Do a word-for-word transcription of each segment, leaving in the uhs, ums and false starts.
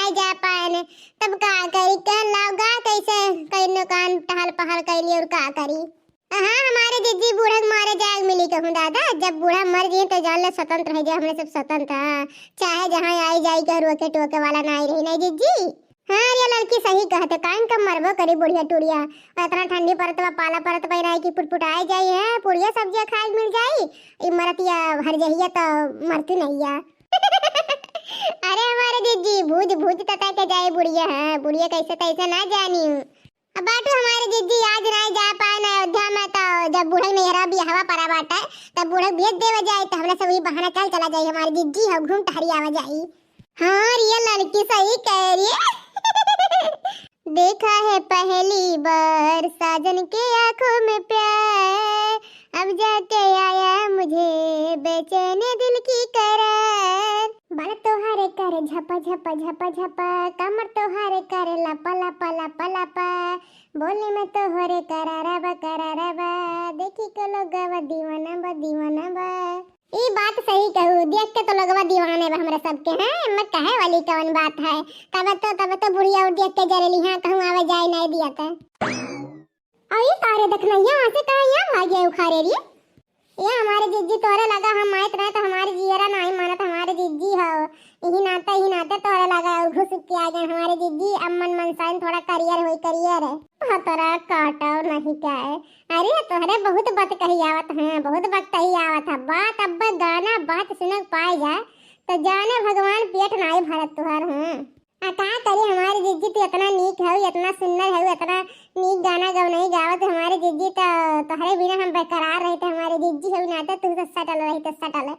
नाहीं जा पाएन, तब का करी, कह लाओ गा कैसे, कइनो कान टहल पहल कइली और का करी। हाँ, हमारे जिज्जी बूढ़ा के मारे जाए मिली कहूँ दादा, जब बूढ़ा मर जाई तो जान ले स्वतंत्र है, जो हमरे सब स्वतंत्र हैं, चाहे जहाँ आई जाई के रोके टोके वाला नाहीं रही, नाहीं जिज्जी? हाँ रे लड़की सही कहत है, काहे का मरबो करी बुढ़िया टुढ़िया, और इतना ठंडी परत बा, पाला परत बा, नाहीं कि पुटपुटाए जाई है, पुड़िया सब्जिया खाए के मिल जाई, ई मरतिया हर जहिया तो मरती नहीं है। अरे हमारे जिज्जी, भूज भूज तता के जाए बुढ़िया, हाँ, बुढ़िया कैसे तैसे ना जानी। अब बाटू हमारे जिज्जी आज नाहीं जा पाएन अयोध्या में, तो जब बूढ़ा मेहरा बियाहवा परा बाटे, तब बूढ़ा भेज देवा जाए, तो हमरा सब वही बहाना चल चला जाए, हमारे जिज्जी हो घूम टहरी आवा जाए। हाँ रे लड़की सही कह रही है। देखा है पहली बार साजन के आंखों में प्यार, अब जाके आया मुझे बेचैन दिल की करार। बल तोहरे कर झप झप झप झप, कमर तोहरे कर लप लप लप लप, बोली में तोहरे करारब करारब, देखी के लोगवा दीवाना बा दीवाना बा। ई बात सही कहू, देख के तो लोगवा दीवाने बा हमरा सबके, हैं? मैं कहे वाली कवन बात है? तब तो, तब तो बुढ़िया और देख के जरेली, हाँ, कहूँ आवे जाए नाहीं दिया त। और ये तारे देखना, यहाँ से कहाँ यहाँ भाग गए उखारे रे? ये हमारे जिज्जी तोहरे लगा हम आइत रहे तो हमारे जियरा नाहीं मानत, हमारे जिज्जी हो। यही नाते, यही नाते तोहरे लगा और घुस के आ गए हमारे जिज्जी, अब मन मनसाइन थोड़ा करियर होई करियर। भतरा काटो नहीं क्या है? अरे तोहरे बहुत बत कही आवत हैं, बहुत बत कही आवत है। बात अब गाना बात सुनक पाए जाए तो जाने भगवान पेट नाई भरत तोहर हैं। आ का करी हमारी जिज्जी, तू इतना नीक हऊ, इतना सुंदर हऊ, इतना नीक गाना गवनई गावत हमारी जिज्जी, तो तोहरे बिना हम बेकरार रहते। हमारी जिज्जी हऊ ना तो तू तो सटल रही तो सटल।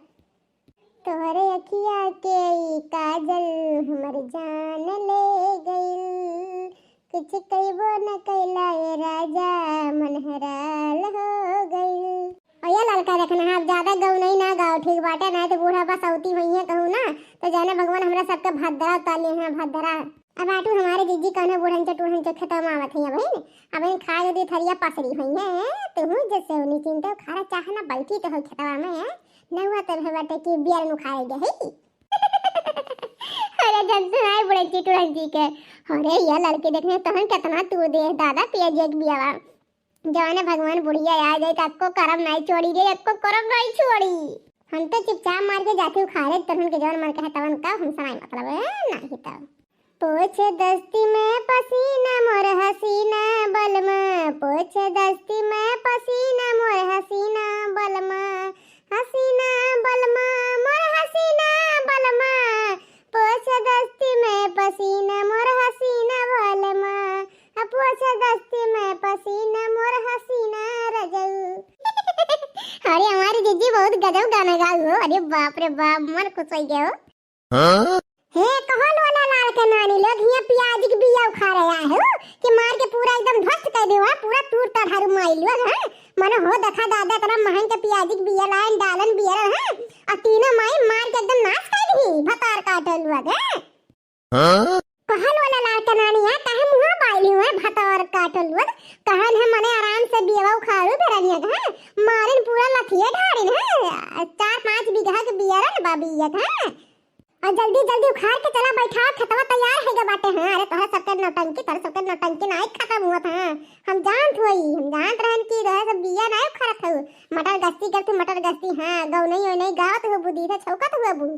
तोहरे अखिया के ई काजल हमर जान ले गइल, कुछ कइबो न कइला ए राजा, मन हैरान हो गइल। और ये लड़का देखना है, अब ज्यादा गवनई ना गाओ, ठीक बाटे, नाहीं तो बूढ़ा बसौती होइहैं कहूँ ना, तो जाने भगवान हमरा सबके भद्रा उतार लिहैं, भद्रा। अब आटू हमारे जिज्जी कौनो बूढ़न चटूढ़न के खेतवा में आवत है बहिन, अब इन खा यदि थरिया पसरी होइहैं, तुहू जैसे उन्हीं चिंता खारा चाह ना बैठी तो हो खेतवा में, नौवा तो भे बाटे कि बियर नु खाए गए है। अरे जब सुनाई बूढ़न चटूढ़न जी के, अरे ये लड़के देखने तहन कितना तू दे दादा पिया जी एक बियावा। जवाने भगवान बुढ़िया आ जाए तो अक्को करम नाई छोड़ी रे, अक्को करम नाई छोड़ी। हम तो चुपचाप मार के जाती उखारे, तहन के जवन मन कहे तवन का, हमसे नाई मतलब है, नाहीं तो। पोछ दस्ती में पसीना मोर हसीना बलमा, पोछ दस्ती में पसीना मोर हसीना बलमा, हसीना बलमा मोर हसीना बलमा, पोछ दस्ती में पसीना मोर हसीना बलमा, आ पोछ दस्ती में पसीना मोर हसीना रजऊ। अरे हमारी जिज्जी बहुत गजब गाना गाऊ हो, अरे बाप रे बाप, मन खुश हो गया हो। हाँ? हे कहाँ लोला लाल के नानी लोग, हियाँ पियाज के बिया उखारे आए हो कि मार के पूरा एकदम ध्वस्त कर दे, पूरा तूर तड़ारू माई लोग, हैं? मने हो देखा दादा, इतना महंग के पियाज के बिया लाइन डालन बियरन, हैं? और तीनों माई मार के एकदम नाश कर दी, भतार काटे लोग, हैं? हाँ? कहल वाला लाल के नानी है, काहे मुँह बाइली हुए भतार काटल हुए, कहन है मने आराम से बियवा उखाड़ू बेरनिया के, हैं? मारिन पूरा लथिए ढारिन है, चार पाँच बीघा के बियरन बा बियत है। और जल्दी जल्दी उखाड़ के चला बैठा, खेतवा तैयार है गे बाटे, हैं? अरे तोहरा सबके नौटंकी, तोहरा सबके नौटंकी ना खत्म हुआ था, हम जानत होई, हम जानत रहन कि रहे सब बिया ना उखाड़त हो, मटर गश्ती करती मटर गश्ती, हाँ गौ नहीं हो नहीं गावत हो बुद्धि से छौकत हुआ बू।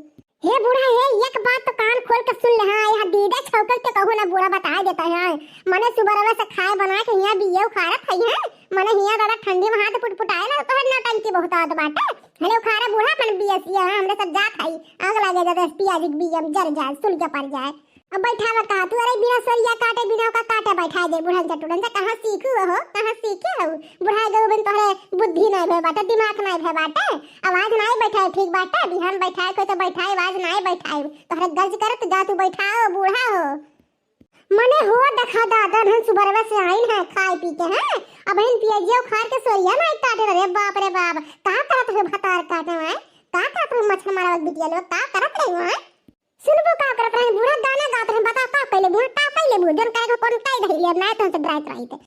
हे बूढ़ा, हे, एक बात तो कान खोल के सुन ले, हाँ, यहाँ दीदा छौकल के कहूँ ना बूढ़ा बताए देता है, हाँ। मने सुबरवे से खाए बना के हियाँ बिये उखाड़त है, हाँ। मने हियाँ दादा ठंडी में हाथ पुटपुटाए ना, तोहर नौटंकी बहुत आवत बाटे। हेले उखाड़े बूढ़ा अपन बिये सिया, हाँ, हमरे सब जात है। आग लागे दादा, पियाजी के बिये में जर जाए, सुल के पड़ जाए। अब बैठावे का तू, अरे बिना सोरिया काटे, बिना ओका काटे बैठाए दे बूढ़न चटूरन से। कहाँ सीखू हो, कहाँ सीखे हो? बुढ़ाए गए बिन तोहरे बुद्धि नाई भे बाटे, दिमाग नाई भे बाटे। अब आज नाई बैठाए ठीक बाटे, बिहान बैठाए कोई तो बैठाए, आज नाई बैठाए। तोहरे गज करत जा तू बैठाओ बूढ़ा हो। मने हो देखा दादा, हम सुबरवा से आइन है खाए पी के, हैं? अब हम पियजिया उखाड़ के सोरिया नाई काटे, अरे बाप रे बाप, का करत हो भतार काटे हैं? का करत हो मच्छर मारवा बिटिया लोग, का करत रही हैं? सुनबो का करत रही, बूढ़ा गाना गात रही, बता का पहले बूढ़ा का पहले बूढ़, जन करे को कौन काई धइले, अब नाई तो हमसे डराइत रही थे।